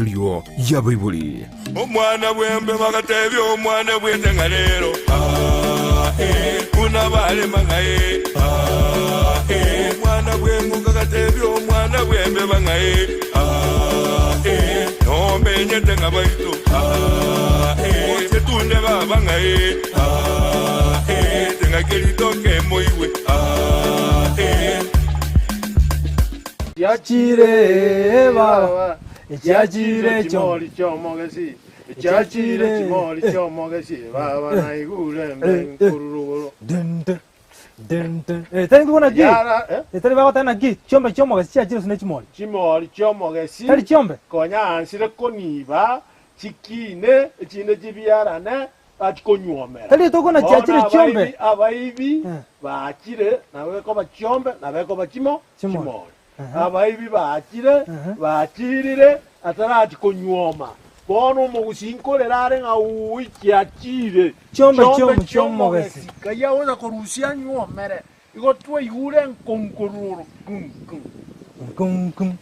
Erio y'abaibori. Omwana bw'embe bagatebia omwana bw'ende ng'a rero, ah, eh, buna barema ng'a eh, ah, eh. Omwana bw'eng'uko agatebia omwana bw'embeba ng'a eh, ah, eh, nomenyete ng'a baito, ah, eh, oche tunde baba ng'a eh, ah, eh, ting'aki ritoke moigwe, ah, eh. Chiachire baba, echiachire chimori chi'omogesi, echiachire chimori chi'omogesi, baba naigure mbe nkoruruguru. Tari nkobona ki? Yara, eh? Tari bagoteba naki chiombe chi'omogesi chiachire gose ne chimori? Chimori chi'omogesi Tari chiombe? konya ansire koniba chikine echinde chibiarane bachia konyuomera. Tari rituko na Bono chiachire chiombe. abaibi abaibi Eh. baachire, nabo ekoba chiombe, nabo ekoba chimo Chimori. chimori. Ehe. Abaibi baachire, Ehe. bachirire, atarachia konyuoma. Bono omogusii nkorera are ng'a uui chiachire Chiombe chiom- chiomogesi. Kai agocha korusia anyuomere, igo twaigure enkonkororo kung kung. Kung kung.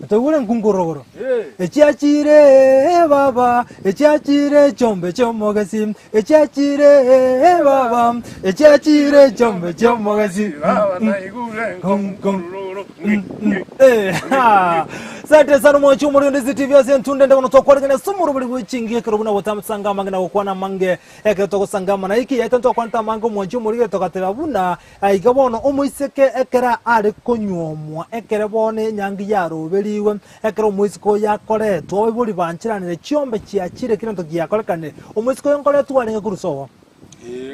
Twaigure enkunkuruguru. Eh. Echiachire baba, echiachire chiombe chiomogesi, echiachire baba, echiachire chiombe chiomogesi. Baba naigure Kung, kung. enkonkororo. Eh, ha. Sante sana mwanchi omorero ndisi TV ase entunde nde bono twakwarigana ase omorobori bwe chingi ekero buna gotamsanga amange na gokwana amange ekero togosanga amana iki yaito ntwakwanete amange omwanchi omorero togateba buna Aiga bono omoiseke ekero are konyuomwa, ekero bono enyangi yaroberigwe, ekero omoiseke oyo akoretwa, abaibori bancheranire, chiombe chiachire, kera gento giakorekanire, omoiseke oyo nkoretwa arenge korwa sobo.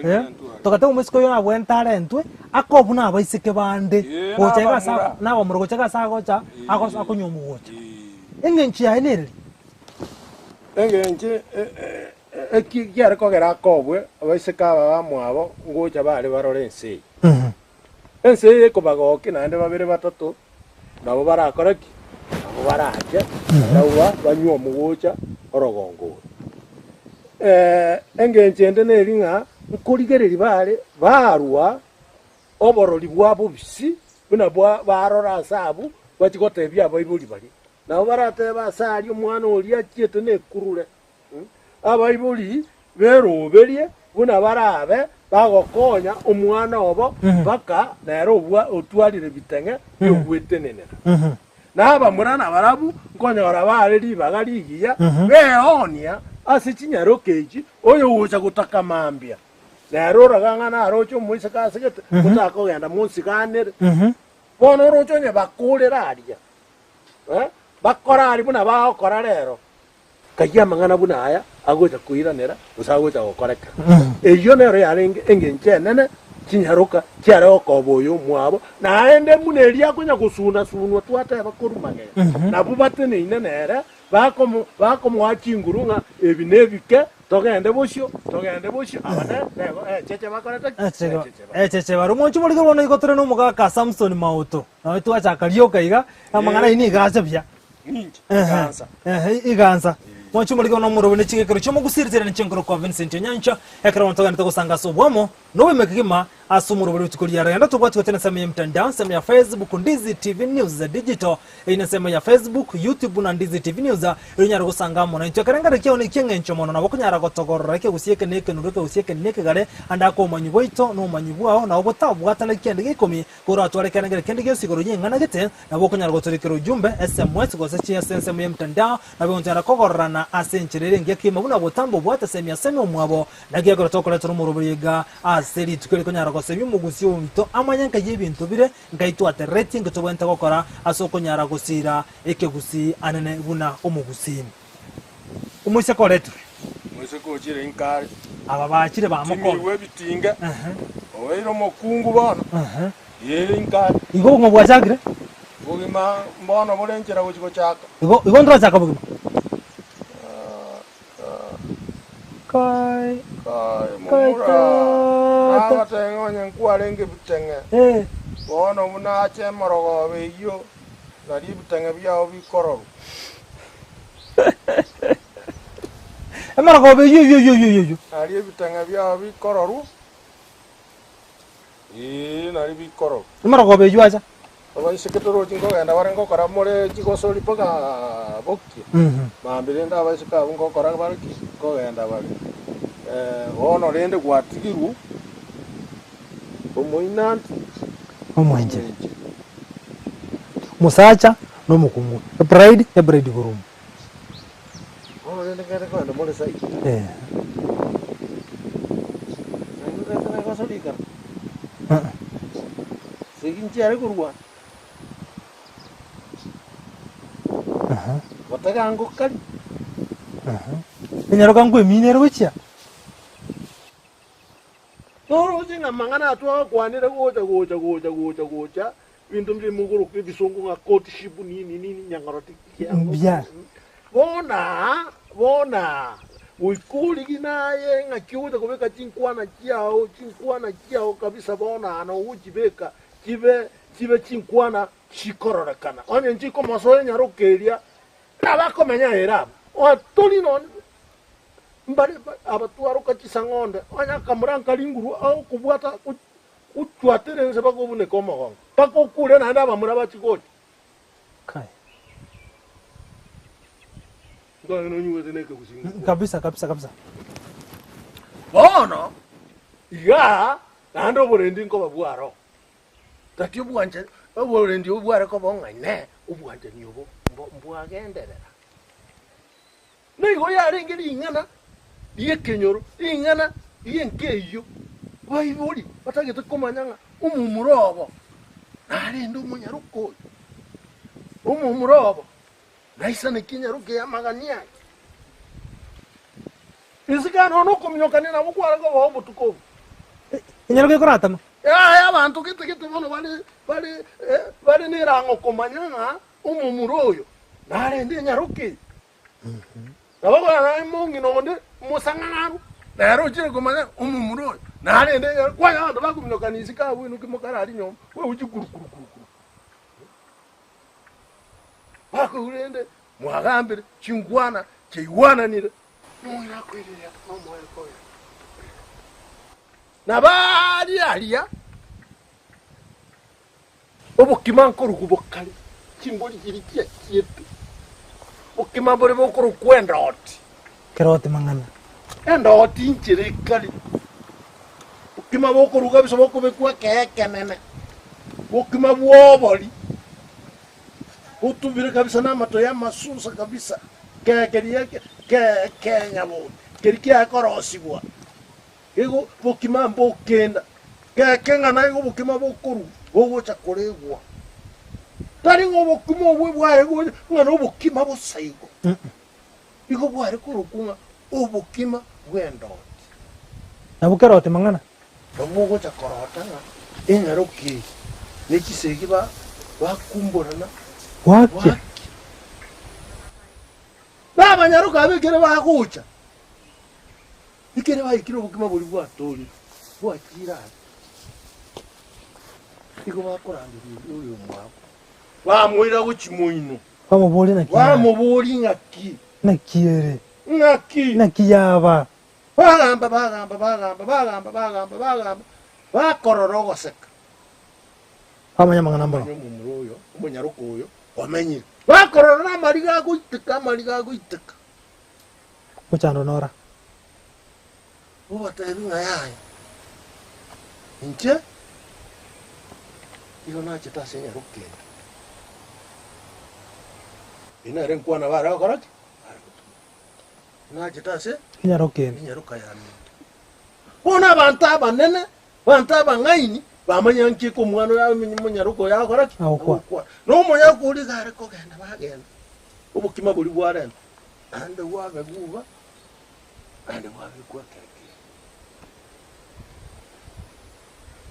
Eh, togateba omoiseke oyo nabwenerete arentwe, akobe buna abaiseke bande, Eh, gocha iga ase nabamura. nabamura gocha iga ase agocha, agosa akonyuomwa gocha. Eng'encho yaye nereri? Engencho Eki kiare kogera akobwe, abaiseke aba bamwabo ngocha bare barore ense eye. Ense eye ekobagokia naende babere batato nabo barakore ki? Nabo barache barabwo banywe omogocha orogongo oro. Engencho ende neri ng'a nkorigereria bare barwa oborori bwa bobisi buna bwa barora ase abwo bachia gotebia abaibori baria. Nabo baratebe ase aria omwana oria achiete nekurure. Abaibori beroberie buna barabe bagokonya omwana obo mpaka nere obwa otwarire biteng'e bi'ogwetenenera. Na abamura nabarabwo nkonyora bare ribaga rigiya beoonia ase chinyaroka echi, oyogocha gotaka mambia, nere oraga ng'a naroche omoiseke asegete, otakogenda monsiganere. Bono oroche onye bakorera aria, eh, bakore aria buna bagokora rero. Kayia amang'ana buna aya agocha koiranera gose agocha gokoreka. Eyio nero yarenge engencho enene chinyaroka chiare gokoba oyo omwabo, naende buna eria akonya gosuna-sunwa twateba korwa magega, nabwo bateneine nere bakomo bakomoa chinguru ng'a ebi nebike, togende bosio, togende bosio, aba ne nego echeche bakorete ki? Echeche Echeche bakorete. echeche bare omwanchi omorikeri bono igo tore na omogaka Samson Mauto. Nabo twachaka rioka iga, amang'ana ayio nigo acha buya. Ninche, Ehe, igansa. ehe, igansa. Mwanche omorikeri bono omorobe ne chingekero chi'omogusii ritere ne chinkoro kwa Vincent Onyancha, ekero bono togenderete gosanga ase obwamo, na oboime kegima ase omorobori rituko ria rero. Tobwati gocha nensemo ya mtandao, ensemo ya Facebook, Ndizi TV News Digital, eyio nensemo ya Facebook, YouTube na Ndizi TV News, erio onyare gosanga amo naintwe. Ekerengererio kiao neki'eng'encho mono, nabo okonyara gotogorora ekegusii eke na ekenuro, ekegusii eke na ekegare, ande ake obomanyi bwaito na obomanyi bwao, nabo botabwatane kende gia ikomi, Koratware ekerengerio kende gionsi igoro y'eng'ana gete, nabo okonyara gotorikera ujumbe, SMS, gose ase ensemo y'emtandao, nabo egotonyara kogororana ase enchera ere engiya kegima buna botambe obwate semia semia omwabo. Naki ekero tokoretera omoroberi iga ase rituko eri konyara gosemia omogusii oito amanye nkai ebinto bire, nkai twatereretie, nki tobwenerete gokora ase okonyara gosira ekegusii anene buna omogusii. Omoiseke oretirwe. Omoiseke ochire inka are. Aba bachire bamokonya. Timiigwe ebitinge. Obeire omokungu bono. Ee, inka are. Igo obogima bwachakire? Obogima mbono bore enchera gochia gochaka. Igo igo ntorachaka obogima? Kai. Kai, Kai momura. tata. Nagatenge onye nkwarenge ebiteng'e. Eh. Bono buna ache emorogoba eyio, nario ebiteng'e biao bikororwa. Emorogoba eyio eyio eyio eyio eyio. Nario ebitang'a biao bikororwa, ee, nario bikororwa. Emorogoba eyio acha. Abaiseke torochi nkogenda bare nkokora more chigosori mpaka bokie. Mambia rende abaiseke abwo nkokora bare ki? Nkogenda bare. Bono rende gwatigirwe omoinanti Omwenche. Omosacha na omokungu, a bride, a bridegroom. Bono rende nkende kogenda more side. Eh. Nainwe gete negosori ikara. Uh-uh. Segi nchiare korwana. Aha. Gotega ngokari. Aha. Enyaroka nkwemina ere gochia. Toroche ng'a amang'ana aya twagakwanire gocha gocha gocha gocha gocha, ebinto mbire mogoroka ebisongo ng'a courtship nini nini nyang'oro tikiango. Mbuya. Bono aa, bono aa, goika origie naye ng'aki ogocha kobeka chinkwana chiao, chinkwana chiao kabisa bono aa nogochibeka chibe chibe chinkwana chikororekana. Onye nchikomosoa enyaroka eria, nabakomenya ere abwo. Tori nonye Mbare abatwaroka chisang'onde, onye akamura nkaringurwa agokobwata gochwatera ense bakobuneka omogongo, mpaka okure naende abamura bachie gocha. Kai. Nkoe nonyuete na ekegusii ngokwana. Kabisa kabisa kabisa. Bono igaa naende oborendi nkoba bwaro, tati obwanchani oborendi obo bware koba ong'aine, obwanchani obo mbo mbwagenderera. Nigo yarenge ring'ana ri'ekenyoro, ring'ana ri'enka eyio, baibori batagete komanya ng'a omomura obo narende omonyaroka oyo, omomura obo naisanekie enyaroka eye amagani aye. Inse kare nonya nokominyokania nabo kware kobao obotuko obo. Enyaroka ekoratama. Yaya abanto gete gete bono bare bare bare nerang'o komanya ng'a omomura oyo narende enyaroka eye. Nabo okonyora naye omong'ina onde omosang'ang'aru, nere ochire komanya omomura oyo, narende enyaro, kwanyora abanto bakominokana isiko abwo inwe ki mokarari nyomba, bwegochia kuru kuru kuru kuru. Bakoigwa rende mwagambire, chinkwana chiaigwananire, omong'ina akoireria nomoyo kogenda. Nabo aria aria. Obokima nkorugwa bokare, chimbori chiria chiachiete, obokima mbore bokorokwa endoti. Keroti mang'ana. Endoti inchera ekare, obokima bokorugwa kabisa bokobekwa ekee ekenene, obokima bw'obori, botubire kabisa na amato ya amasusa kabisa, kee keria kee ekenyabori, keria kiaye korosigwa. Igo bokima mbokenda, geke ng'a naigo obokima bokorwa bogocha koregwa. Tari ng'a obokima obwo bware gocha ng'a nobokima bosa igo. Igo bware korokwa ng'a obokima bw'endoti. Nabwo keroti mang'ana. Nabwo bogocha korota ng'a enyaroki eye ne chisegi ba bakumborana Gwakia. gwakia. Nabanyaroka abwo ekere bagocha. Ekero baikire obokima boria bwatoorire bwachiire aria, nigo bakorangeria oria oyomwabo, bamoira gochia moino, Bamoboria naki yaba. bamoboria ng'aki, Naki ere? ng'aki. Naki yaba? Bagamba, bagamba, bagamba, bagamba, bagamba, bagamba, bakorora ogoseka. Bamanya amang'ana mboro. Bamanya omomura oyo, omonyaroka oyo, omenyire. Bakorora namariga agoiteka, amariga agoiteka. Mochando nora. Obatebi ng'a yaya, inche nigo nachete ase enyaroka eye. Eye nere enkwana bare gokora ki? Bare gotuma. Nachete ase Enyaroka eye. enyaroka ya minto. Bono abanto abanene, abanto abang'aini, bamanya nki eke omwana oyo omonyaroka oyo agokora ki? Agokwa. Agokwa. Na omonyaroka oria iga are kogenda bagenda, obokima boria bwarenta. Naende bwabegwa, naende bwabekwa ekerekere.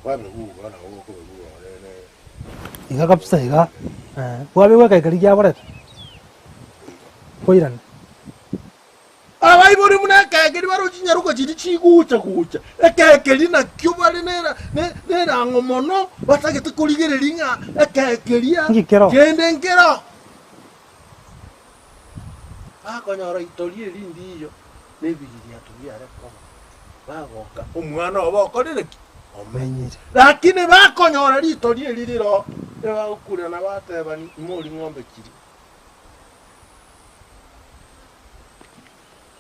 Bwabegwa nabo bokobegwa nonye Iga kabisa iga, eh, bwabegwa ekerekere kiaborete, koirana. Abaibori buna ekekeri baroche chinyaroka chiria chigocha gocha, ekekeri nakio bare nera ne nerang'o mono batagete korigereria ng'a ekekeria Nki kero? kende nkero. Bakonyora itori erindi iyo, na ebiririato biare koba, bagoka, omwana obo okorire ki? Omenyire. Lakini bakonyora ritori eri riro, ebagokurana batebani, Imori ng'ombe chiria.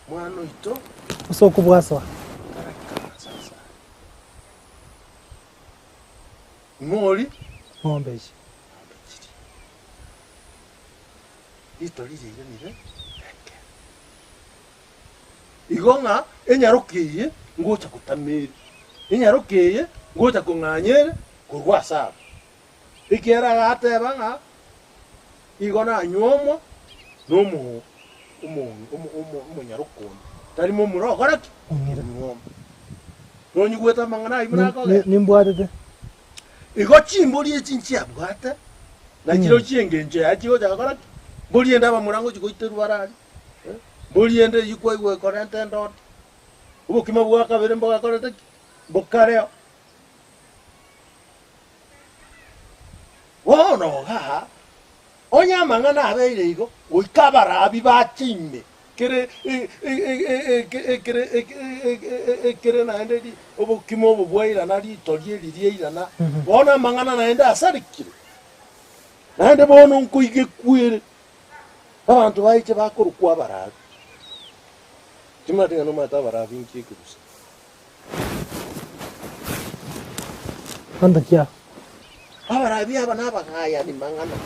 Mwana oito. Ase okobwasoa. Taraikaransa ase are. Imori. Ng'ombe echi. Ng'ombe chiria. Ritori riairanire eke. Igo ng'a enyaroka eye ngocha gotama ere, enyaroka eye ngocha kong'anya ere korwa ase aba. Ekiagera agateba ng'a igo nanyuomwa na omo omo omo omonyaroka onde, tari momura okore ki? Ong'ira. Onyuoma. Nonyigwete amang'ana ayio buna akogenda? Nimbwatete. Igo chimbori echi nchiabwate, na chirochio chi'engencho yaye chigocha gokora ki? Mbori ende abamura ngochia goiterwa barari. Mbori ende eyio kwaigwa ekorenta endoti, obokima bwa kabere mbogakorete ki? Mbokareo. Bono igaa, onye amang'ana abeire igo, goika abarabi bache ime, kere ekere ekere naende obokima obo bwairana ritori eri riairana, bono amang'ana naende asarekire, naende bono nkoigekwere. Abanto baiche bakorokwa abarabi. Timanyeti ng'a nomanyete abarabi inki ekegusa. Gento kiabo. Abarabi aba nabagayani mang'ana.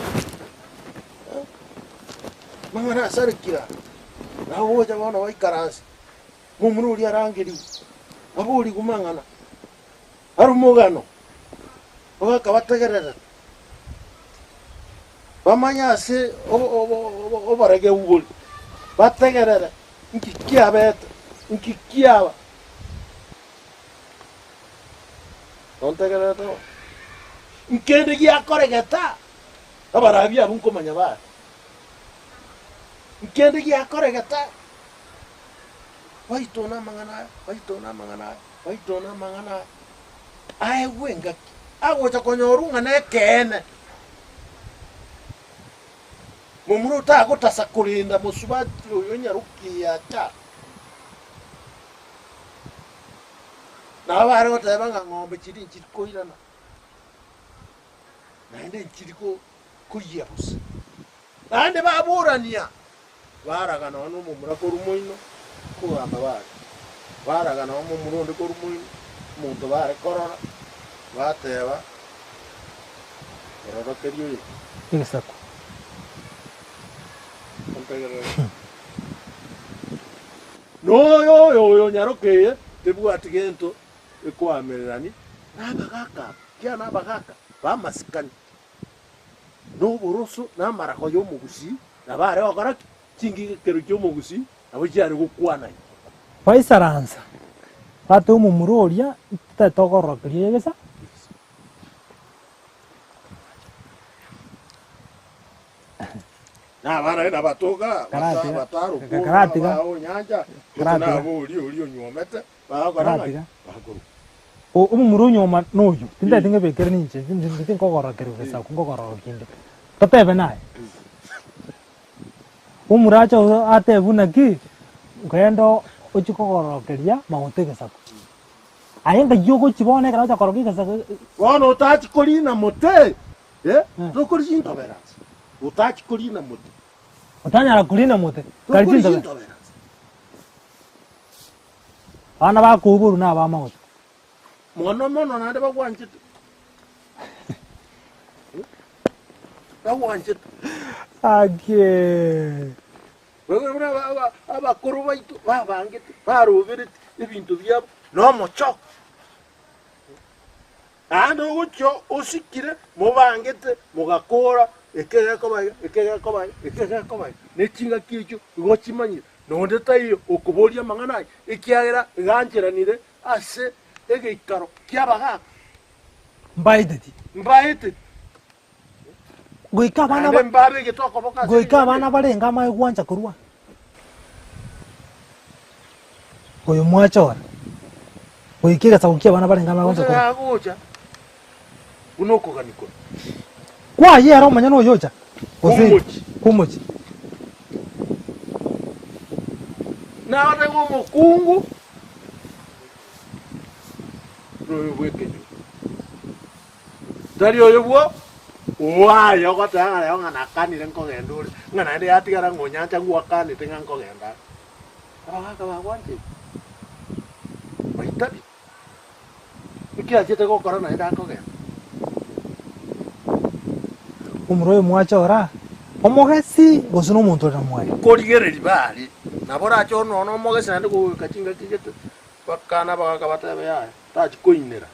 Mang'ana asarekire aya. Nabo gocha bono baikaranse, momura oria arangerigwe, aborigwe mang'ana, arwe omogano, ogakabategerera. Bamanye ase oboregeu bore, bategerere inki kiabete, inki kiaba. Nontegererete bono? Nkende giakoregete aa, abarabi abwo nkomanya bare. Nkende giakoregete aa, baitone amang'ana aya, baitone amang'ana aya, baitone amang'ana aya, aegwe engaki, agocha konyorwa ng'a nekeene. Momura otagotasa korenda mosubati oyo nyarokiacha. Nabo bare goteba ng'a ng'ombe chiria nchiri koirana, naende nchiri koyia bosa. Naende baborania, baraga nonya na omomura korwa moino, kogamba bare, baraga nonya omomura onde korwa moino, omonto bare korora, bateba, Ororokeria oyo ki? Egesaku. Ontegerere. Noyo oyo oyo nyaroka eye tebwati gento ekoamererania nabagaka aba, kiagera nabagaka b'amasikani. Na oboroso na amarago y'omogusii nabo are gokora ki? Chingigekero chi'omogusii nabo chiare gokwanania. Baisaransa, bateba omomura oria, Totagete ogororokeria egesa. Na abana nabatoka Karatiga. batarokwo Karatiga. bao nyancha gose Karatiga. nabo oria oria onyuomete bagokora ng'aki? Karatiga. Bakorwa. Omomura onyuoma noyo, tintagete ng'ebekere ninche, inche tinkogorokerwa gesaku nkogororokia inde. Totebe naye, omomura ache atebe buna ki, genda ochie kogororokeria magoto egesaku. Aye ng'ai ogochia bono ekero ogocha korokia egesaku. Bono otachi korina mote, eh, tokori chintobera nse, otachi korina mote. Otanyara korina mote, kari Tokori chintobera. chintobera nse. Abana bakoiborwa na abamagoto. Mono mono naende bagwanchete. Bagwanchete. Ake. Buna abakoro baito babangete, baroberete ebinto biabo nomochoko. Naende ogochia osikire mobangete mogakora eke gekoba iga, eke gekoba iga, eke gekoba iga, ne chingaki echio igo chimanyire, na onde taiyo okoboria amang'ana aya, ekiagera igancheranire ase egeikaro ki'abagaaka. Mbaeteti. Mbaeteti. Goika abana Naende ba- mbabegete okoboko ase goika ring'ana abana eri. barenge amaye gwancha korwa. Oyo mwachora. Goika egesaku ki'abana barenge amaye gwancha Gose korwa. agocha buna okogania Kwaye ere omonyene oyocha gose Kw'omochie. kw'omochie. Nagotebi omokungu. Noyo bw'ekenyoro. Tari oyo bwo oaye ogoteba ng'a rero ng'a nakanire nkogenda ore, ng'a naende yatigara ng'a onyancha gwakanete ng'a nkogenda are. Abagaka bagwancheire, baitabire. Nki achete gokora naende akogenda? Omura oyo mwachora omogesi gose nomonto ore na mwaye? Nkorigereria bare, nabo orache one omogesi naende goika chingaki gete, bakana abagaka batebe yaya, tachi koinera.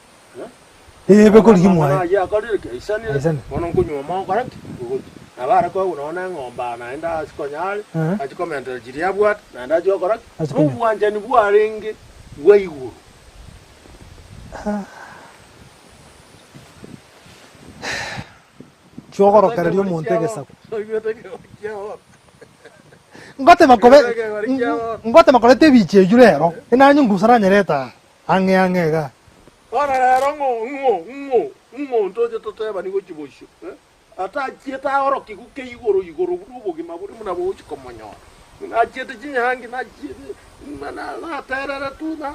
Ebe korigia mwaye. Amang'ana ayio akorire ki? Aisanire. Aisanire. Bono nkonywa omokora ki? Ogochia. Nabo are koegwa nonya na eng'ombe aa naende ase konya are, Ehe. achie komentera chiria abwate, naende achie gokora ki? Achie konywa. Obwanchani bwarenge bwa igoro. Chiogorokereria omonto egesaku. Ngotema kobe ngotema koreta ebicha eyio rero, enanye ngusa nanyereta aa ang'e ang'e igaa. Bono rero ng'o ng'o ng'o ng'o ntoche totebani gochia bosio, eh? Atachiete aorokigwe ke igoro igoro buna obogima bore buna bogochia komonyora. Nachiete chinyangi nachiete na na natereretwe na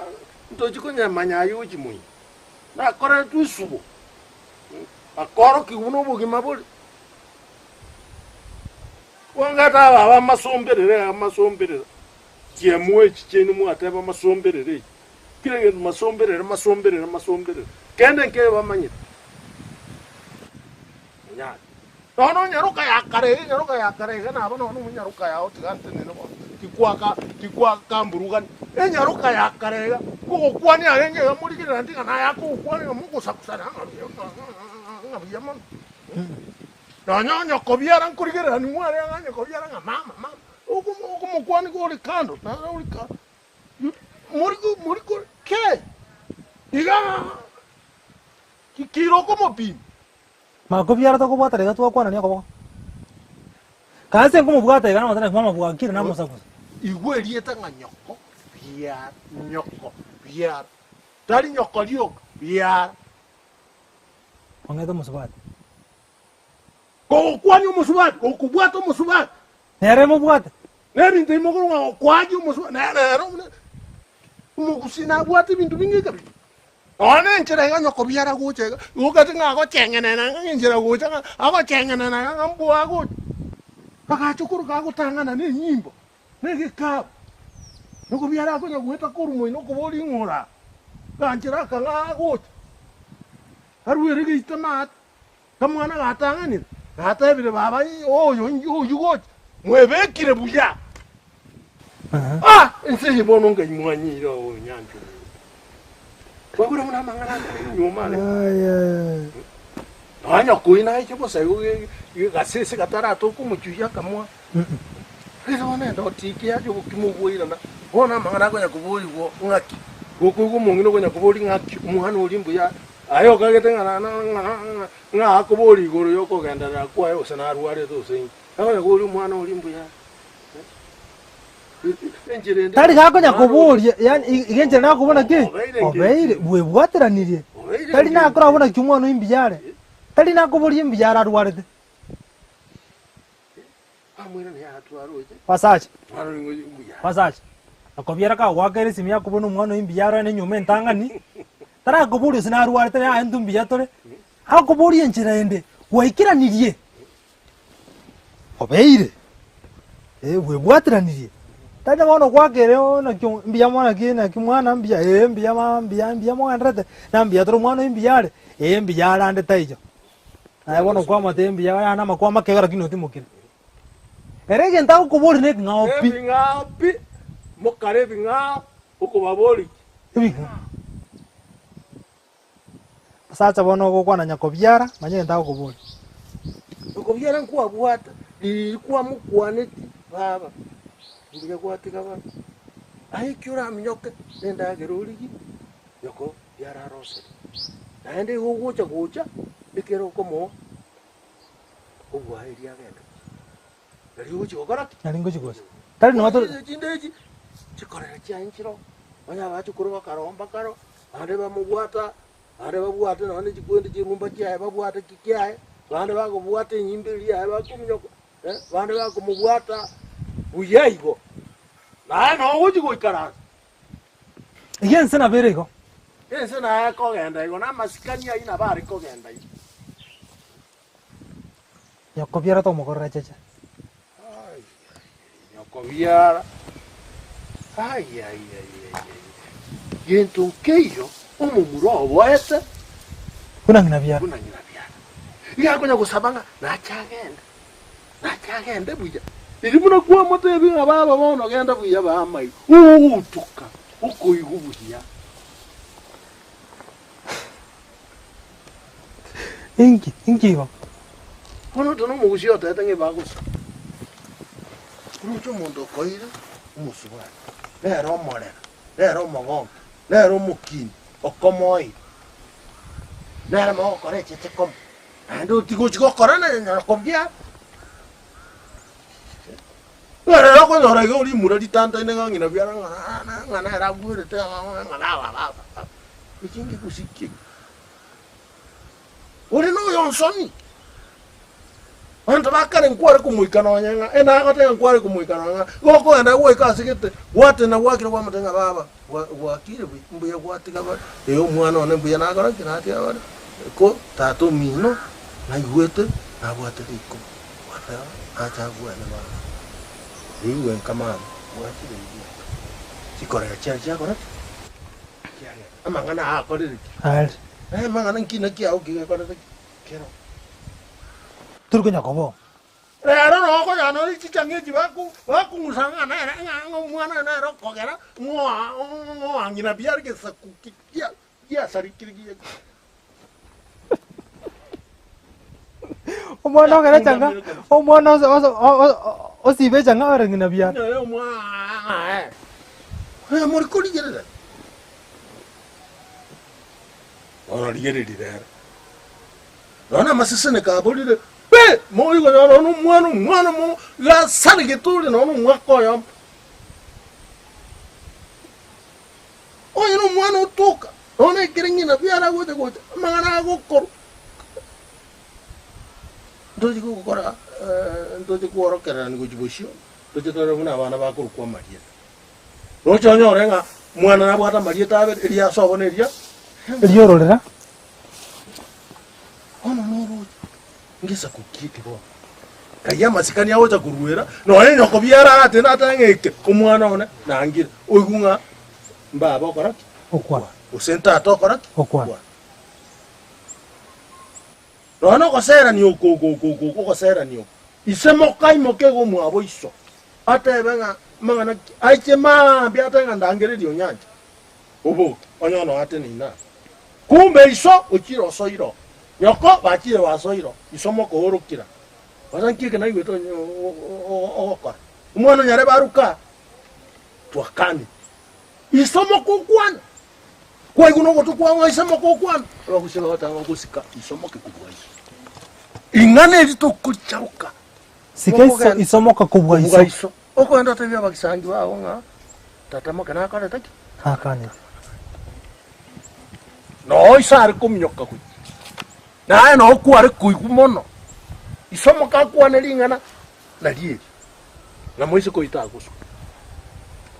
ntochi konyamanya ayio gochia moino. Nakoreretwe esubo, akoorokigwe buna obogima bore. Bongete aba abamasomberere amasomberere, chiemo echi chiaino mwateba amasomberere echi. Kera egento masomberere, masomberere, masomberere. Kende nkere bamanyete. Onyare. Nonya onyaroka ya kare iga, enyaroka ya kare iga nabo nonya omonyaroka yao tiga ntenene bono, tikwaka tikwaka mburugani. Enyaroka ya kare iga, nkogokwania arenge iga morigerera nti ng'a naye akogokwania ng'a mogosakusana ng'a buya ng'a buya mono. Nonya onyokobiara nkorigerera nigo arenge ng'a onyokobiara ng'a mama mama, okomo okomokwania ore kando, naro ore kando. Moriko moriko ke iga kikire okomopima. Makobiara tokobwata iga twakwanania okoboko. Kanse nkomobwata iga namotebia naki mama bwakire namosakusa. Igwa erieta ng'a nyoko biara, nyoko biara, tari nyoko rioka, biara. Ong'ete omosubati. Kogokwania omosubati, gokobwata omosubati. Nere mobwate. Nebinto ebi mokorwa ng'a gokwaki omosubati, nere ere buna omogusii nabwate ebinto binge kabisa. Nonya na enchera iga nyokobiara gocha iga, igo okagete ng'a agocheng'enena ng'a enchera gocha ng'a agocheng'enena iga ng'a mbuya agocha. Agacha korwa gagotang'ana na enyimbo, na egekabu, nyokobiara akonya goeta korwa moino okobori ng'a ore aa, ganchera aka ng'a agocha, arwere geita maate. Kamwana gatang'anire, gatebire baba, Oyo oyio gocha, mwebekire buya. Ah, ense eye bono ngai mwanyire onyancha oyo. Kwabora buna amang'ana akare enyuoma are. Nonya koi naiche bosa igo gasese gataratoka omochuia akamwa. Ere bono endoti eke yacha obokima obwoirana, bono amang'ana akonya koborigwa ng'aki? Gokoigwa omong'ina okonya koboria ng'aki, omwana oria mbuya aye okagete ng'a na ng'a ng'a akoboria igoro ya okogenderera kwaye gose narwarete gose inki. Akonya koboria omwana oria mbuya enchera ende Tari gakonya omwana oria koboria yaani iga enchera nakobona ki? obeire Obeire engechio. bwebwateranirie. Obeire Tari nakora engechio. buna ki omwana oyo mbuya are. Tari nakoboria mbuya are arwarete. Basacha, basacha, nakobiara kagoakera esimi yakobona omwana oyo mbuya arore nenyomba entang'ani, tarakoboria gose narwarete yaya intwe mbuya tore, agokoboria enchera ende, gwaikeranirie, obeire, eh bwebwateranirie, tari na bono goakera oo naki mbuya mono naki naki mwana mbuya eh mbuya mama mbuya mbuya mogendererete, na mbuya tore omwana oyo mbuya are, eh mbuya are ande taiyo. Naye bono kwamotebia mbuya yaani amakwama akeigo lakini otimokire. Ere egento agokoboria na eking'ao pi. Ebing'ao pi, mokare ebing'ao, okobaboria ki? Ebing'ao. Asacha bono ogokwana nyakobiara, manya egento agokoboria. Nyakobiara nkwabwate, riiri kwamokwaneti baba, mbuya gwatiga baba. Aye eki oraminyoke, nendagera origie, nyoko. Biararosire, naende igo ogocha gocha ekero okomoa obwaeri agende. Nari ogochi gokora ki? Nari ngochi gocha. Tari nonya tore. Chinde echi chikorera chiaye nchiroo, onye abachukuru bakaromba karo, bande bamobwata, bande babwate nonya ne chikwende chirumba chiaye babwate ki kiaye, bande bakobwata enyimbo eria yaye bakominyoka, eh, bande bakomobwata buya igo. Naye nogochi goikaransa. Eyio ense nabo ere igo. Ense naye ekogenda igo, na amasikani ayio nabo are kogenda igo. Nyokobiara tomokorera cheche. Ai, nyokobiara. Ai, ai, ai, ai, ai. Gento nkeiyo omomura oboete Buna ng'ina biara. buna ng'ina biara. Iga akonya gosaba ng'a nache agende, nache agende buya. Riria buna kwamotebia ng'a baba bono genda buya bamaiga, ogotuka okoigwa buya. Inki? Inki igo? Bono oto nomogusia otebete ng'a ebagosa. Oroche omonto okoira omosubati, nere omorera, nere omogonki, nere omokini, okomoeire, nere mogokora echeche komo, naende otigochi gokora na nyoko biara. Nere okonyora iga orimura ritantaine ng'a ng'ina biara ng'a ng'a nere agwerete ng'a baba baba. Eki ngegusii ki? Ore noyo nsoni. Abanto ba kare nkware komoika nonya ng'a enagoteba nkware komoika nonya ng'a igo okogenda gwaika ase gete gwatena gwakire gwamotebia ng'a baba gwa gwakire buya mbuya gwatiga bare ee omwana one mbuya nakora ki natiga bare ko tata omino naigwete nabwate riko gwateba nacha agwane baba rigwe nka mama gwachire rigwe nka chikorera chiaye chiakora ki chiagenda amang'ana aya akorire ki Are. Naye amang'ana nki naki ao ki gekorete ki kero. Tori konya koba oo. Rero noo okonyora nonye chichang'a echi baku bakong'usa ng'a nere ng'a ng'a omwana oyo nere okogera ng'oa ng'oa ng'ina biara egesaku ki kia giasarekire gia. Omwana ogere echang'a, omwana ose ose osibe echang'a ore ng'ina biara. Nere omwa eh mori korigerera. Bono rigereria rero, nonya amaseseni kaborire pi, moigonyora nonya omwana omwana omo gasaregete ore nonya omwaka oyomo. Onye na omwana otoka, nonya ekere ng'ina biara agocha gocha, amang'ana agokorwa. Ntochi gokora ntochi kworokererani gochia bosio, ntoche torore buna abana bakorokwa amarieta. Roche onyore ng'a omwana nabwate amarieta abere, eria ase obo na eria Eriororera. Bono noroche ngesaku ki eke bono? Kayia amasikani agocha koruera, nonya nyoko biara aratende atebe ng'a eke omwana one nangire, oigwe ng'a mbaba okora ki? Okwana. Gose ntata okora ki? Okwana. Nonya na ogoserania oko oko oko oko oko ogoserania oko, ise mokaimoka iga omwabo iso, atebe ng'a amang'ana ki, aiche mambia atebe ng'a ndangererie onyancha, oboke, onye noyo ateneine aa. Kumbe iso ochire osoire oo, nyoko bachire basoire oo, iso mokoorokera, gose nki eke naigwete onye ogokora? Omwana onyare baruka aa, twakanire. Iso mokokwana, Kwaigwa nogotwe kwao ng'a ise mokokwana, abagusii bagoteba ng'a ogosika iso moke kobua iso. Ing'ana eri tokoricharoka. Sika iso, iso moka kobua Kobua iso. iso. Okogenda otebie abagisangi bao ng'a tata moke nakorete ki? Nakanete. Noo iso are kominyoka gochia. Naye noo kware koigwa mono. Iso moka akwane ring'ana nario eri. Na moiseke oyio tagosuka.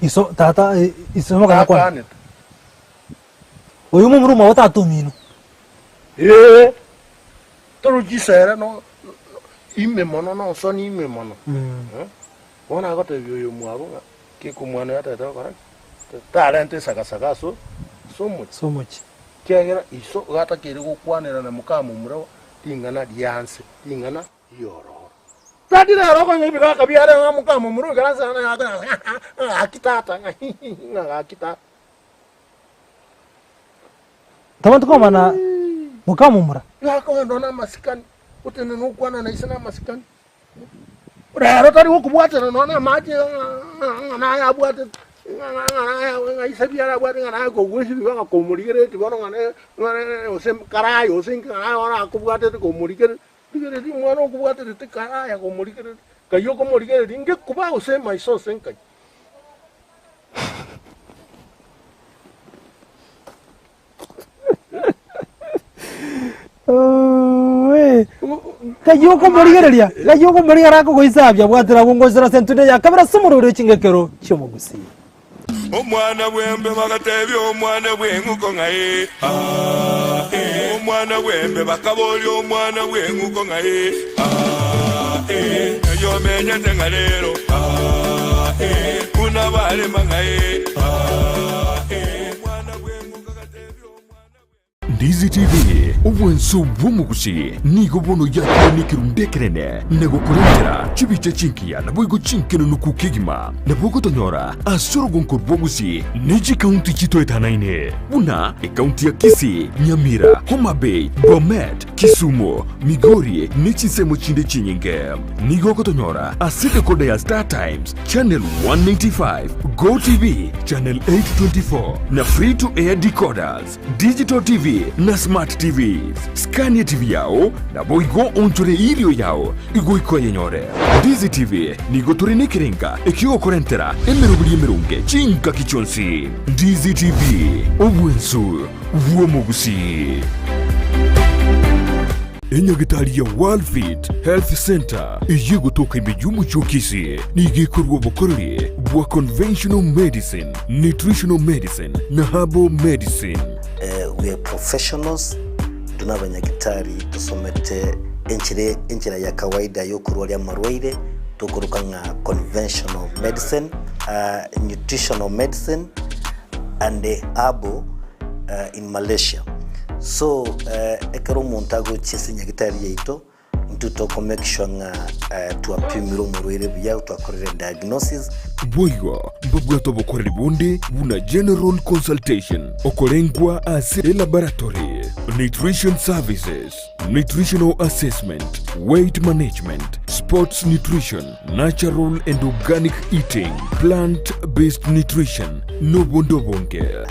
Iso, tata, iso moka nakwane. Nakanete. Oyo momura omwabo tata omino. Ee, torochi isere no ime mono nosoni ime mono. Bono agotebia oyo omwabo ng'a keka omwana oyo atagete gokora ki? Tarenta esagasaga ase ase omochie. Ase omochie. Ekiagera iso iga atakeire gokwanera na moka momura ring'ana rianse, ring'ana riororo. Tari rero okonyora ebigaka biare ng'a moka momura oikaranse ng'a gaki tata ng'a hihihi ng'a gaki tata. Tobwate komana mokamomura. Gakogenda na amasikani, otenene okwana na ise na amasikani. Rero tari gokobwatera nonya na amache ng'a naye abwatete, ng'a ise biara abwate ng'a naye kogwesibia ng'a komorigereretie bono ng'a ne gose karaya gose inki ng'a naye bono akobwatete komorigereria. Rigereria omwana okobwaterete karaya komorigereria, kai okomorigereria ngekuba gose maiso ase nkai. Ng'ai okomorigereria, ng'ai okomorigereria akogoisabia bwatera abwo ngosera ase entundo ya kabere ase omorweri o chingekero chi'omogusii. Omwana bw'embe bagatebia omwana bw'eng'uko ng'a ee, aa, ee. Omwana bw'embe bakaboria omwana bw'eng'uko ng'a ee, aa, ee. Ng'ai omenyete ng'a rero, aa, ee. Buna barema ng'a ee, aa, ee. Omwana bw'eng'uko agatebia omwana bw'embe. Ndizi TV, obwanso bw'omogusi, nigo bono yakire nekerundu ekenene na gokorentera chibicha chingiya naboigo chinkenenuku kegima. Nabo ogotonyora ase orogonko rw'ogusi ne chikaunti chitoetanaine buna ekaunti ya Kisii, Nyamira, Homa Bay, Bomet, Kisumu, Migori ne chinsemo chinde chinyinge. Nigo ogotonyora ase decoder ya Star Times, Channel 195, Go TV, Channel 824 na Free to Air decoders. Digital TV na Smart TVs. Skania TV yao, naboigo onchore erio yao igoika oyenyore. Ndizi TV nigo tore nekerenga ekiogokorentera emeroberi emeronge chingaki chionsi. Ndizi TV, obwensu bw'omogusii. Enyagitari ya Worldfit Health Centre eyio egotoka ime y'omochie o Kisii nigo ekorua obokoreri bwa conventional medicine, nutritional medicine na herbal medicine. We are professionals, intwe nabanyagitari tosomete enchera enchera ya kawaida yokorwaria amarwaire tokoroka ng'a conventional medicine, nutritional medicine and herbal in Malaysia. So ekero omonto agochia ase nyagitari yaito, intwe toko make sure ng'a twapimire omorwaire buya, twakorire diagnosis. Boigo mbabwate obokoreri bonde buna general consultation, okorengwa ase elaboratory, nutrition services, nutritional assessment, weight management, sports nutrition, natural and organic eating, plant based nutrition, nobonde obonge.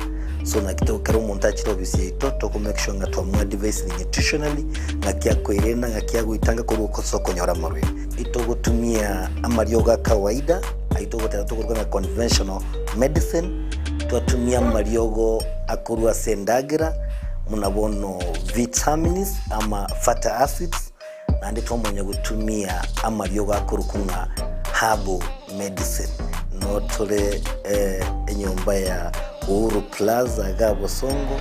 So naki to ekero omonto achire ofisi yaito toko make sure ng'a twamoadvisire nutritionally, ng'aki akoirena, ng'aki agoitanga korwa ase okonyora amarwaire. Itogotumia amariogo a kawaida, ayio togoteba tokoruga ng'a conventional medicine, twatumia amariogo akorwa ase endagera, buna bono vitamins ama fatty acids, Naende twamanya gotumia amariogo akorokwa ng'a herbal medicine. Noo tore enyomba ya Uhuru Plaza igaa Bosongo,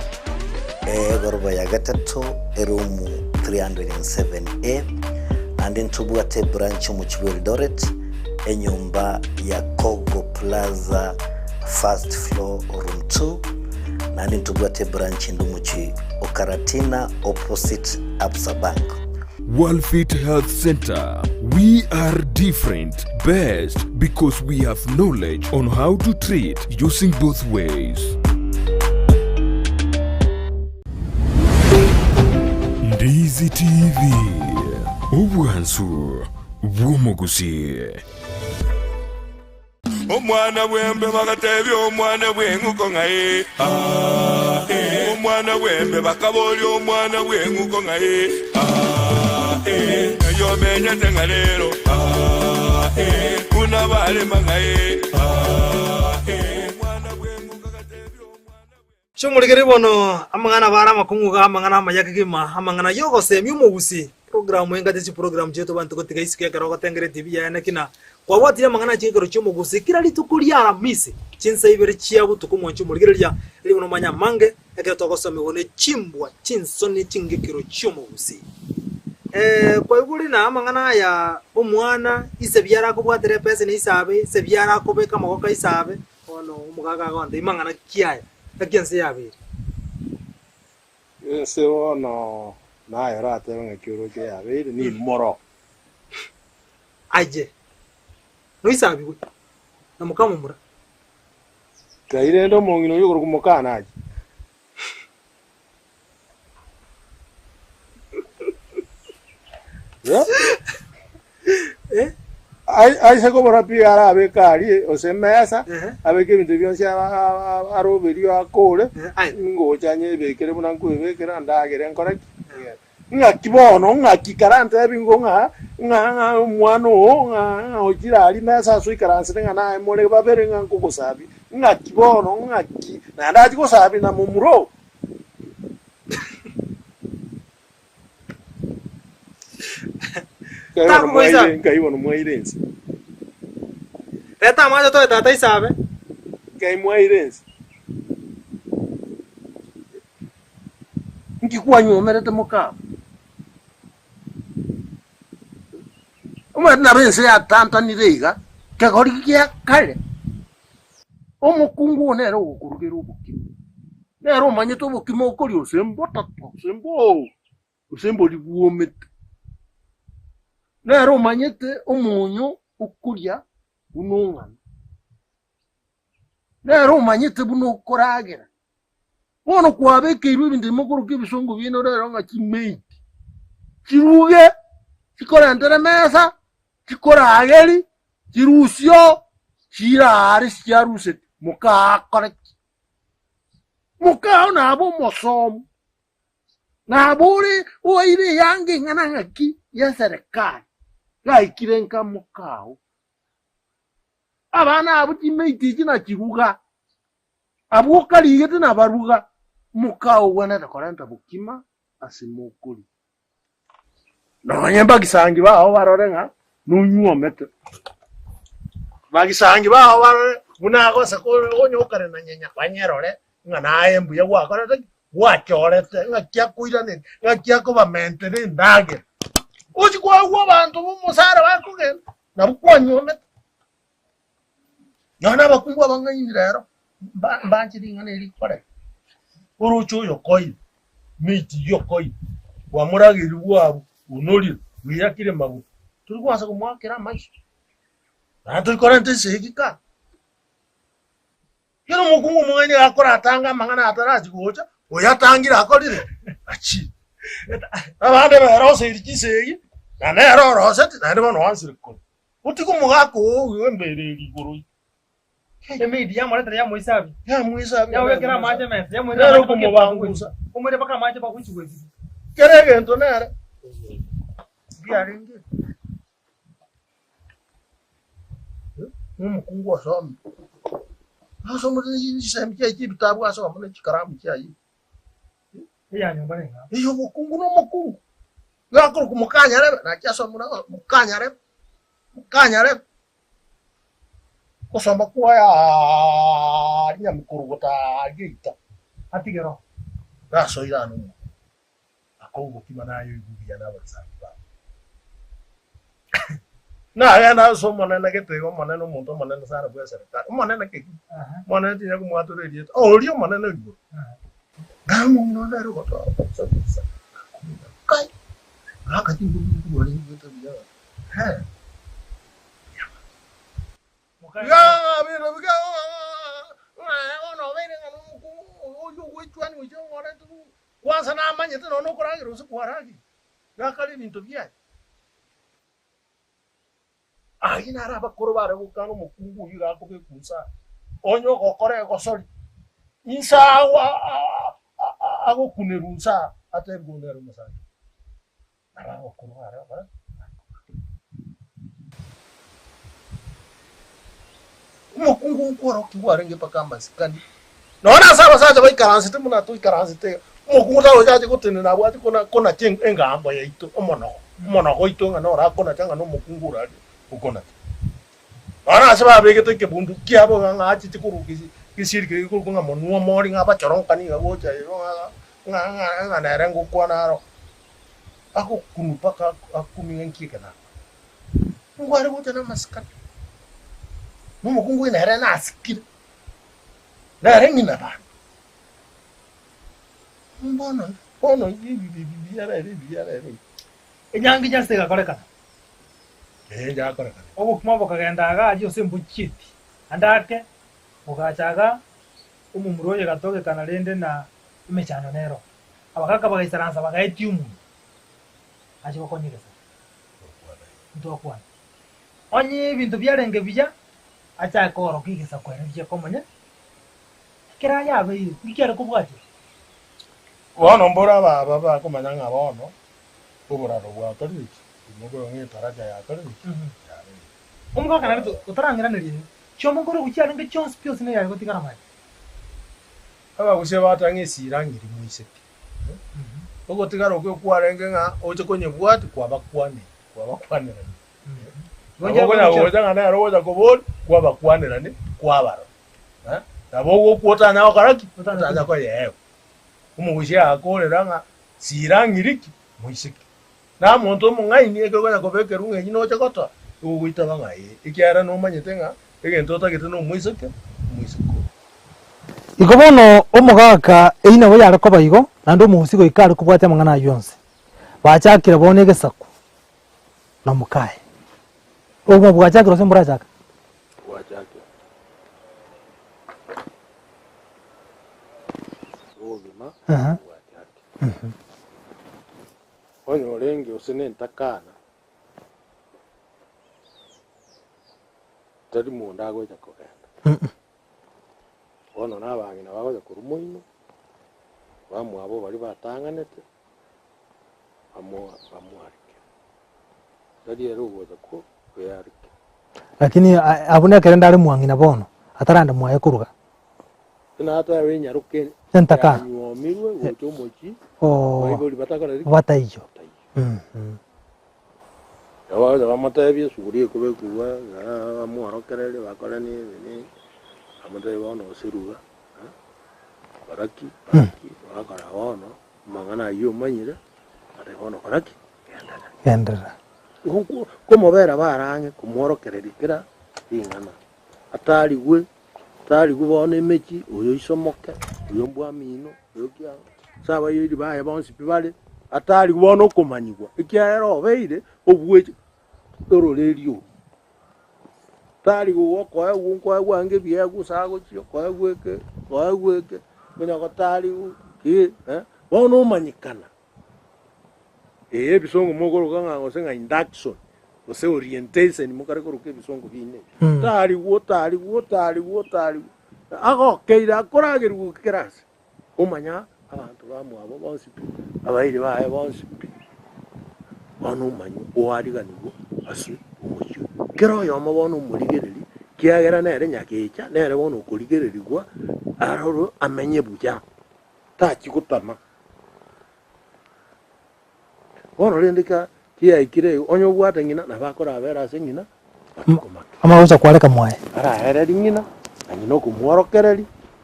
egoroba ya gatato, eroom 307A. Naende ntobwate ebranch omochie bwa Eldoret, enyomba ya Kogo Plaza first floor room 2. Naende ntobwate ebranch ende omochie o Karatina opposite Absa Bank. Worldfit Health Centre, We are different, best because we have knowledge on how to treat using both ways. Ndizi TV, obwansu bw'omogusii. Omwana bw'embe bagatebia omwana bw'eng'uko ng'a ee, aa, ee. Omwana bw'embe bakaboria omwana bw'eng'uko ng'a ee, aa, ee. Ng'ai omenyete ng'a rero, aa, ee. Buna barema ng'a ee, aa, ee. Omwana bw'eng'uko agatebia omwana bw'embe. Chimorigererie bono amang'ana abo are amakong'u iga, amang'ana amaya kegima, amang'ana y'ogosemia omogusii. Programu engati chiprogramu chiaito abanto gotiga isiko ekero ogotengera etibi yaye naki na kwabwatire amang'ana a chingekero chi'omogusii kera rituko ria Aramisi chinsa ibere chia botuko mwanche omorigereria erio bono omanye amange ekero togosomigwa ne chimbwa chinsoni chingekero chi'omogusii. Kwaigure na amang'ana aya omwana ise biara akobwatera epesa na ise abe ise biara akobeka amagoko ise abe Bono omogaka agontebia, Mang'ana ki aya? Naki ense yabeire? Ense bono naye oratebe ng'aki oroche yabeire, nimoro. Aye noisabigwe na mokamomura. Kai rende omong'ina oyio okorokwa mokana ache. Eh? Ai- Aise kobora pi arabeke aria ase emesa, Ehe. abeke ebinto bionsi aba- aba- aroberio akore, Eh, aye. ngocha nyebekere buna nkoebekera ndagere nkore ki? Ng'aki bono, ng'aki karantebi ngo ng'a ng'a ng'a omwana oo ng'a ng'a ochire aria mesa ase oikaransire ng'a naye more babere ng'a nkogosabia. Ng'aki bono, ng'aki naende achie gosabia na momura oo. Nkai bono Takogoisa. mwaire, nkai bono mwaire ense. Reta amache toe tata isabe. Nkai mwaire ense? Nki kwanywomerete mokao? Omanyete nabo ense yatantanire iga, kegori gia kare, omokungu oo nere ogokorugera obokima, nere omanyete obokima okoria gose mbototo gose mboo gose mbori bwomete. Nere omanyete omonyo okoria buna ong'ana, nere omanyete buna okoragera. Bono kwabekeirwe ebinto ebi mokoroka ebisongo biaino rero ng'a chimaid, chiruge, chikorentere emesa, chikorageri, chirusie oo, chirare chiaruseti, mokakore ki? Mokao nabe omosomu, nabe ore oeire eyanga eng'ana ng'aki y'eserekari, gaikire nka mokao. Abana abwo chimaid echi nachiruga. Abwo okarigete nabaruga, mokao ogwenerete korenta bokima ase mokori. Nonye mbagisangi bao barore ng'a nonyuomete. Bagisangi bao barore buna agose onye okare na nyenya banyerore ng'a naye mbuya gwakorete ki? Gwachorete ng'aki akoiraneria, ng'aki akobamentera endagera. Ochia koegwa abanto b'omosara bakogenda, nabwo kwanyuomete. Nonya nabakungu abang'aini rero mbanche ring'ana eri rikoreka, oroche oyo okoire, mate eyio okoire, kwamorageirie bwabu, onorire, bweyakire maguta, tori kwansa komoakera amaiso, naende tori korenta esegi ka. Ekero omokungu omong'aini iga akoratanga amang'ana atarachia gocha, oyo atangire akorire achire. Abande beroseirie chisegi, na nere oroseti naende bono oansire korwa. Otige omogaka oo oyo embere eri igoro ime. Emaid yamoretera yamoisabia. Yamoisabia. Yamobekera amache emesa. Yamoira Nere amache mpaka okomobangusa. Omoire mpaka amache mpaka gochia goesibia. Kera egento nere mbiarenge. Nomokungu osomire. Asomete chisemi chiaye chiebitabu asoma ne chikaramu chiaye. Eya nyomba neng'ao. Eya obokungu nomokungu. Gakorokwa mokanyarebe, naki asomire mokanyarebe, mokanyarebe. Gosoma kwaye aaria nyamikorogoto aaria geita. Atige roho. Nasoire ane omonto, akoa obokima naye oigwe buya na abagisangio bao. Nagenda ase omonene gete iga omonene omonto omonene sana bw'eserekari, omonene kegima, omonene tinya komwatora erieta, oria omonene oigoro. Namong'ina onde ere ogotoa ogosabusa, kai, ng'aka chinguru chinguru orenge goeta buya he. Kwansa namanyete nonya okoragera gose kwaragire, gakare ebinto biaye. Ayio naro abakoro bare gokana omokungu oyio iga akobekwa inse aa, onye ogokora egosori, inse agwo agokunerwa inse aa, atebigwe onde ere omosacha. Nabo abakoro bare gokora ki? Omokungu okworokigwa arenge mpaka amasikani. Nonya nase abasacha baikaransete buna toikaransete iga, omokungu tagocha ache gotenena abwo ache kona konacha engambo yaito, omonogo, omonogo oito ng'a noro akonacha ng'a nomokungu oraria okonacha. Nonya nase babegete ekebundu kiabo iga ng'a achiche korwa gesi gesieri keria gekorokwa ng'a monwa omori ng'a abachoronkani iga gocha igo ng'a ng'a ng'a ng'a nere ngokwana aro. Agokunwa mpaka akumie ng'a nki eke nakora. Nigo are gocha namasikani, na omokungu oyo nere nasikire, nere ng'ina bande. Bono bono ebi ebi biya rero ebi biya rero ebi. Enyangi just egakorekana. Ee yakorekana. Obokima bokagenda iga aria ase mbochieti, ande ake bogacha iga omomura oyo egatogekana rende na emechando nero. Abagaka bagaisaransa bagaetia omonto ache gokonya egesaku. Ntwakwana. Onye ebinto biarenge buya, achake koorokia egesaku ere buya komanya ekero aye abeire, nki kiare kobwatia? Bono mboro aba bakomanya ng'a bono oboraro bwakorire ki? Omogoyo ng'a etaracha yakorire ki? Yabeire. Omogaka nare otarang'iraneria igo, chiombe nkorokwa chiarenge chionsi pi ase neyare gotigara maega. Abagusia batang'a esira ng'iri moiseke. Ogotigara okwo kwarenge ng'a oche konyebwati kwabakwanera, kwabakwanerania. Nabo okonya gocha ng'a nere ogocha koboria, kwabakwanerania, kwabarora. Nabo ogokwa otanya gokora ki? Otanya koyeegwa. Omogusia agakorera ng'a sira ng'iri ki? Moiseke. Na omonto omong'aini ekero okonya kobekerwa ng'a eyio noche gotoa, nigo ogoitaba ng'a ee, ekiagera nomanyete ng'a egento otagete nomoiseke, omoiseke oyo. Igo bono omogaka eyio nabo yare koba igo, naende omogusi goika are kobwatia amang'ana ayio onsi. Bachakire bono egesaku na mokaye. Obogima bwachakire gose mborachaka? Bwachakire. Obogima bwachakire. Onye orenge gose nentakana, tari monto agocha kogenda. Bono nabang'ina bagocha korwa moino, bamwabo baria batang'anete, bamoareke. Tari ere ogocha koeareka. Lakini abwo nekero ndare mwang'ina bono, atarande mwaye koruga. Buna atebe enyaroke Entakana. yanywomirwe gocha omochie, Oo. baibori batakoreti ki? Bataiyo. Bataiyo. Mhm. Nabo bagocha bamotebia esuguri ekobekwa iga, bamworokererie bakore nini nini, bamotebie bono gose ruga, kora ki, kora ki, bagokora bono, amang'ana ayio omanyire, batebie bono kora ki, genderera. Genderera. Igo nko- nkomobera bare ang'e komworokereria kera ring'ana, atarigwe Tarigwe bono emechie, oyo isomoke, oyo mbwamino, oyo kiang'o, ase abairi baye bonsi pi bare, atarigwe bono okomanyigwa, ekiagera obeire obweche ororeria orwo. Tarigwe gokoegwa nkoegwa ange ebiegwa ase agochia, okoegwa eke, okoegwa eke, konya gotarigwe ki eh, bono omanyekana. Ee, ebisongo mokoroka ng'a gose ng'a induction, gose orientation mokare koroka ebisongo binde ebi. Tarigwo, tarigwo, tarigwo, tarigwo. Agokeire akoragerigwe kera ase, omanya abanto bamwabo bonsi pi, abairi baye bonsi pi, bono omanywe oariganigwe ase omochie. Kera oyomo bono omorigereri, kiagera nere nyagecha, nere bono okorigererigwa, arorwe amenye buya, tachi gotama. Bono rende ka kiyaikire igo, onye obwate ng'ina, nabo akorabera ase ng'ina matuko make. Amanye gocha kwareka mwaye. Araererie ng'ina, na ng'ina okomworokereria.